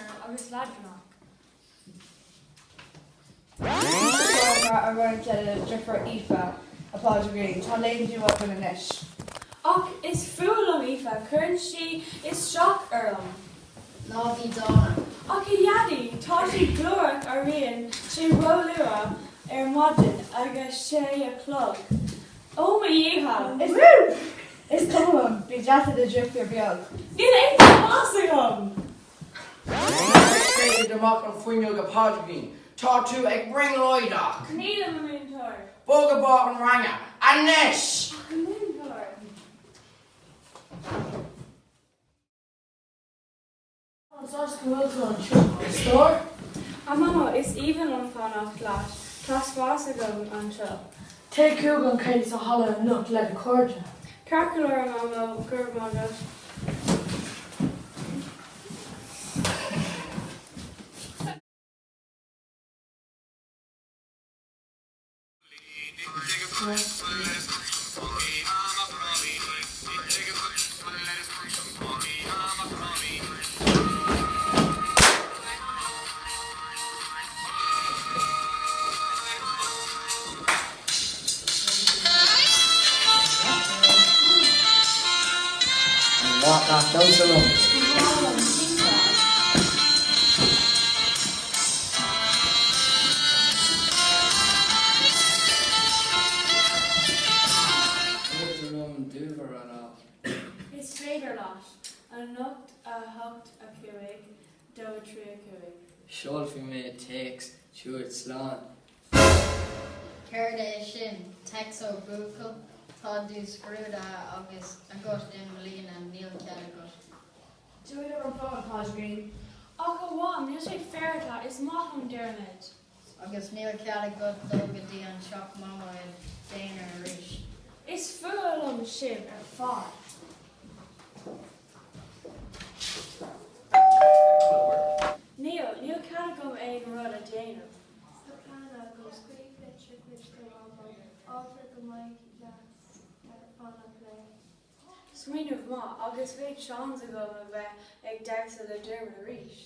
deacair agus leadránach. Seomra a roinnt le do dheirfiúr Aoife, a Phádraigín. Tá laethanta againn anois. Ach is fuath liom Aoife, cuireann sí isteach orm. Ná bí dána. Ach a Dhaidí, tá sí glórach éiríonn sé róluath ar maidin ag a sé a chlog. Ó mo Dhia! Is cuma liom, bí deas le do dheirfiúr bheag. Níl aon spás agam! Séid amach an fuinneog a Phádraigín, tá tú ag brionglóideach! Nílim, a mhúinteoir. Bog go barr an ranga, anois! Ach a mhúinteoir. Tá an sás go bhfuil tú anseo, a stór. A Mhamó, is aoibhinn liom fanacht leat, tá spás agam anseo. Téigh chuig an céilí sa halla anocht le do chairde. Ceart go leor, a Mhamó, go raibh maith agat. An mhaith leat damhsa liom? Ba bhreá liom, cinnte. Féidir liom dúmhar a rá. Is féidir leat. Anocht a 8 5, 2 3 5. Seolfaidh mé téacs chugat slán. Céard é sin? Téacs ó bhuachaill? Tá do scrúduithe agus agat i mbliana, níl cead agat. Dúin an fón, a Phádraigín. Ach a Mham, níl sé féarta, is maith liom Diarmuid. Agus níl cead agat dul go dtí an teach Mamó i d'aonar arís. Is fuath liom sibh ar fad. Níl, níl cead agam aon rud a dhéanamh. Tá plean agam, scríobh litir chuig do Mhamó, ábhar go mbeidh deas fanacht léi. Smaoineamh maith, agus beidh seans agam a bheith ag damhsa le Diarmuid arís.